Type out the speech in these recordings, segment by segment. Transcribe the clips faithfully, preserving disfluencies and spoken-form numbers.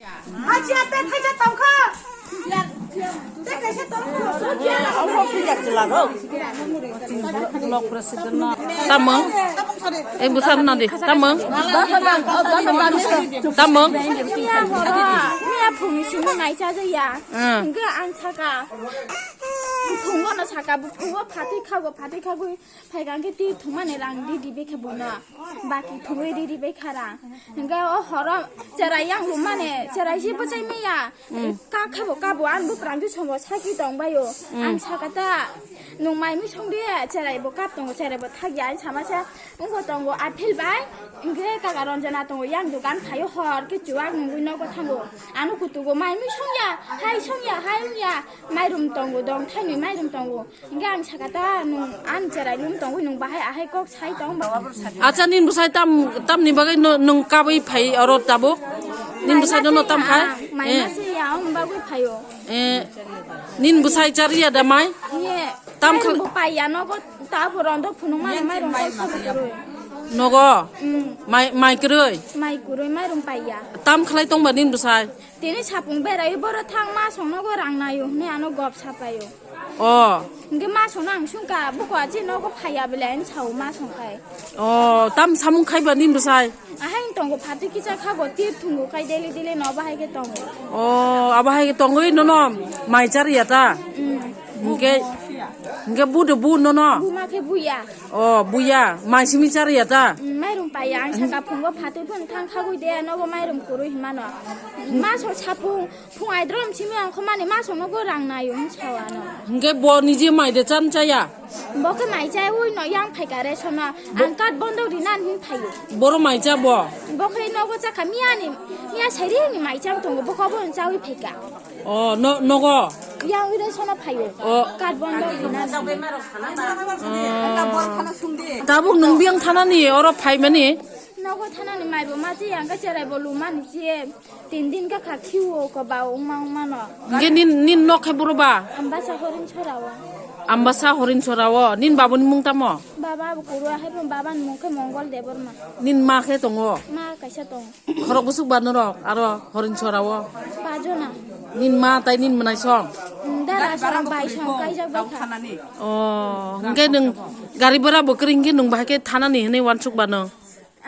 Haji ate thaja tongkha. Te kaisa tongkha. Block president no. Tamung. Eh, busan no di. Tamung. Tamung. Miya horo, miya phungni simi nai chaja ya. Hmm. Hingke ang saka. Phungo no saka, phungo phatwi khago, phatwi khago. Phaikha hwnkhe twi thwngmani rang ridi bai khe buino, baki thwngwi ridi bai kha rang. Hwnkhe o horo cherai yang rwmani, cherai se bwchai maya. Mm. Kak khe bo kabo, ang buprang khe somo saki tong baio. Mm. Ang saka ta, nwng mai mui song de, cherai bo kap tongo, cherai bo thak ya, ang sama se, wngkho tongo, aphel bai, hwnkhe kaka Ranjana tongo, yang dogan phaio hor khe chuwak nungwi nogo thango. Ano kutugo mai mui song ya, hai song ya, hai wng ya, mairum tongo, dong thaini mairum tongo. Hingke ang saka ta, nwng ani cherai lum tongwi nwng bahai ahai kok sai tong ba. Acha, nin bwsai tam, tamni bagwi no, nwng kabwi phai oro tabuk? Nin bwsai no tam khai? Mai Eh. masi ya, ang bagwi phaio. Eh, nin bwsai chariya da mai? Ye, Tam mairum khal- bo paiya nogo, ta bo rondo phunuk mano mairum kok sabu kurui. Nogo? Mm. Mai, mai kwrwi? Mai kwrwi mairum paiya. Tam khlai tong ba nin bwsai? Tini sapung berai boro thang ma song nogo rang naio, hwnwi ano gop sapaio. Oh. Hingke ma songno ang sungka, buko achi nogo phaiya bele, ang sao ma songkai. Oh, tam samung khaiba nin bwsai? Ahai tongo phatwi kisa khago, tir thungo kai deli deli no bahai ke tongo. Oh, abo hai ke tongwi nono mai chariya ta? Mm. Hingke, hingke bu de bu nono? Bu ma khe buya. Oh, buya, mai simi chariya ta? Mm, mairum paiya, ang saka phungo phatwi phun thang khagwi de, nogo mairum kurui himano. Ma so sapung, Phung aidrom simi ongkhormani masongno go rang naio hwn sao ano. Hingke bo nije mai de chan chaya? Bo khe mai chai ui no yang phaika re sono. Bo- Ang kat bondo rinan hin phaio. Boro mai cha bo? Bo khe nogo chakha miyani, miya sarini mai chang tongo, bo khe bo chaui phaika. Oh, no, nogo? Yang ui re sono phaio. Oh. Kat bondo rinan. Oh. Tabuk nwng biyang thanani oro phaimani? Nogo thanani mai bo ma che yang ka cherai bo lumani che. Tin din ka kha khiwo ko ba ongma ongma no. Hingke nin, nin nok khe boro ba? Ambasa horin chorao. Ambasa horin chorao. Nin babuni mung tamo? Baba bo kuru ahai bo baba ni mung khe Mongol Debbarma. Nin ma khe tongo? Ma kaisa tong. Khorok bwswk ba norok aro horin chorao? Pajona. Nin ma tai nin mwnai song? Mm, dara song bai song kaijak bai kha. Oh, hingke nwng gari bora bo kwrwi hingke nwng bahai khe thanani hinui wansuk ba nwng?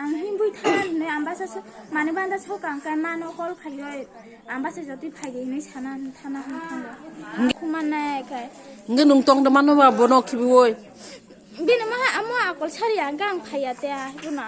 Ang hinbui thana hinui ambasa so, mane banda so kang kai mano call khaioi, ambasa jotoi phaidi hinui sana thana hwn thango. Hingke- Khumana kai. Hingke nwng tong de mano ba bono khibioi? Bini maha amo akol sari ang kang phaiya te a, bono.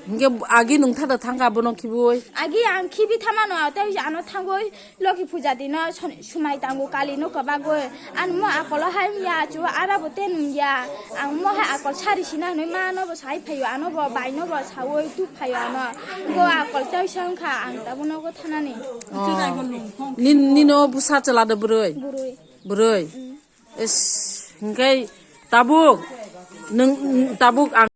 Hingke agi nwng thada thangka bono khibioi? Agi ang khibi thamano, tei ano thangoi. Loki puja dino son-, sumai tango kali no kwbagwi. Ang mo akolo hai ya chu ara bo ten ya. Ang mo hai akol sari sina hinui ma no bo sai phaio, ano bo bai no bo saui tu phaio ano. Go akol tei song kha ang tabo nogo thanani. Oh. Nin, nino busa chwla de bwrwi? Bwrwi. Bwrwi? Mm. Is, hingke tabuk, nwng, tabuk ang